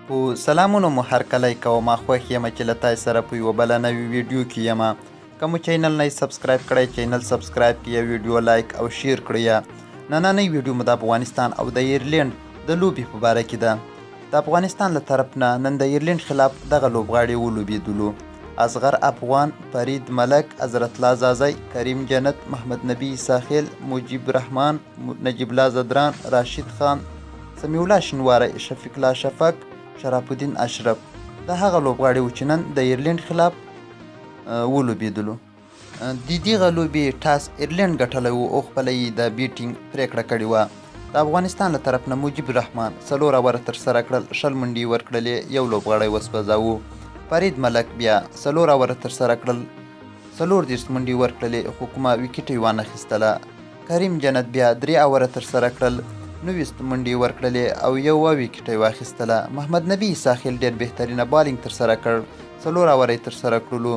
په سلامونو مو هرکلی کوم، خوښ یم چې له تاسو سره په یوه بله نوې ویډیو کې یم. که مو چینل نه سبسکرایب کړی، چینل سبسکرایب کړئ، ویډیو لایک او شیر کړئ. نننۍ ویډیو مو د افغانستان او د ایرلینډ د لوبې په باره کې ده. د افغانستان له طرف نه نن د ایرلینډ خلاف دغه لوبغاړي ولوبېدلو: اصغر افغان، فرید ملک، حضرت الله ځاځی، کریم جنت، محمد نبي عیسی، مجیب رحمان، نجیب الله ځدران، راشد خان، سمیع الله شینواری، شفیق الله شفق، شراف الدین اشرف. دا هغه لوبغاړي وو چې نن د ایرلینډ خلاف ولوبېدلو. د دغه لوبې ټاس ایرلینډ ګټلی و او خپله یې د بیټینګ پرېکړه کړې وه. د افغانستان له طرف نه مجیب الرحمن 4 اوره ترسره کړل، 20 منډې ورکړلې، یو لوبغاړی وسوځاوه. فرید ملک بیا 4 اوره ترسره کړل، 34 منډې ورکړلې، خو کومه ویکټ یې وانه خیستله. کریم جنت بیا 3 اوره ترسره کړل، 29 منډې ورکړلې او یوه ویکټ یې واخیستله. محمد نبي عیسی خېل ډېر بهترینه بالینګ ترسره کړ، 4 اوره یې ترسره کړلو،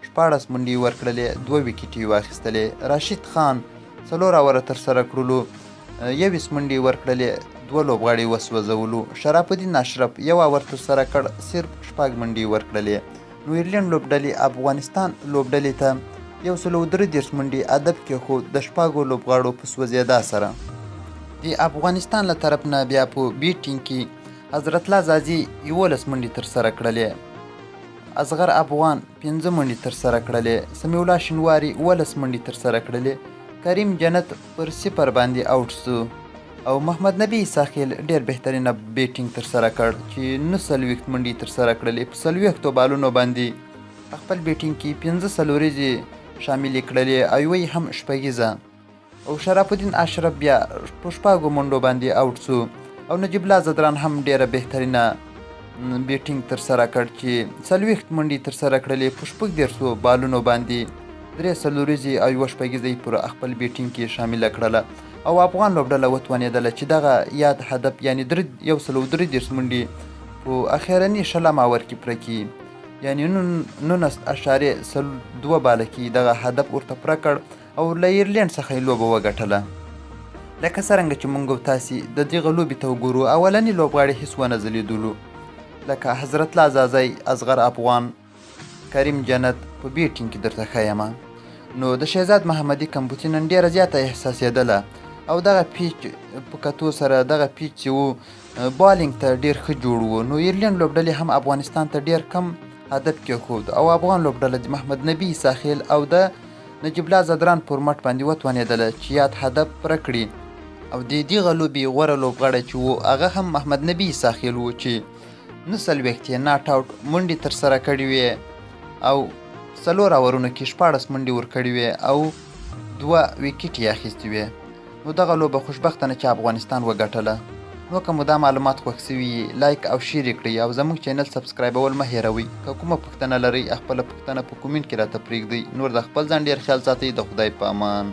16 منډې ورکړلې، 2 ویکټې یې واخیستلې. راشد خان 4 اوره ترسره کړلو، 21 منډې ورکړلې، 2 لوبغاړي وسوځولو. شراف الدین اشرف 1 اور ترسره کړ، صرف 6 منډې ورکړلې. نو ایرلینډ لوبډلې افغانستان لوبډلې ته 133 منډې هدف کېښود د 6 لوبغاړو په سوځېدا سره. د افغانستان له طرف نه بیا په بیټینګ کې حضرت الله ځاځي 11 منډې ترسره کړلې، اصغر افغان 5 منډې ترسره کړلې، سمیع الله شینواري 17 منډې ترسره کړلې، کریم جنت پر 0 باندې اوټ سو او محمد نبي عیسی خېل ډېر بهترینه بیټینګ ترسره کړ چې 49 منډې ترسره کړلې. په 40 بالونو باندې په خپل بیټینګ کې 5 څلوریزې شاملې کړلې او یوه یې هم شپږیزه. او شراف الدین اشرف بیا په 6 منډو باندې اوټ سو او نجیب الله ځدران هم ډېره بهترینه بیټینګ ترسره کړ چې 40 منډې ترسره کړلې، په 36 بالونو باندې 3 څلوریزې او یوه شپږیزه یې پر خپل بیټینګ کې شامله کړله او افغان لوبډله وتوانېدله چې دغه یاد هدف یعنې 133 منډې په اخرني 20 اور کې پوره کړي، یعنې 19.2 باله کې دغه هدف ورته پوره کړ او له ایرلینډ څخه یې لوبه وګټله. لکه څرنګه چې مونږ او تاسې د دغه لوبې ته وګورو، اولني لوبغاړي هیڅ ونه ځلېدلو لکه حضرت الله ځاځی، اصغر افغان، کریم جنت. په بیټینګ کې درته ښیم، نو د شهزاد محمدي کمبوتي نن ډېره زیاته احساسېدله او دغه پیچ په کتو سره دغه پیچ چې و بالینګ ته ډېر ښه جوړ و. نو ایرلینډ لوبډلې هم افغانستان ته ډېر کم هدف کېښود او افغان لوبډله د محمد نبي عیسی خېل او د نجیب الله ځدران پر مټ باندې وتوانېدله چې یاد هدف پوره کړي. او د دغه لوبې غوره لوبغاړی چې و هغه هم محمد نبي عیسی خېل و چې 49 یې ناټ اوټ منډې ترسره کړې وې او 4 اورونو کې 16 منډې ورکړې وې او 2 ویکټې یې اخیستې وې. نو دغه لوبه خوشبختانه چې افغانستان وګټله. نو که مو دا معلومات خوښ سوي یي، لایک او شیر یې کړئ او زموږ چینل سبسکرایبول مه هېروئ. که کومه پوښتنه لرئ، خپله پوښتنه په کومنټ کې راته پرېږدئ. نور د خپل ځان ډېر خیال ساتئ. د خدای په امان.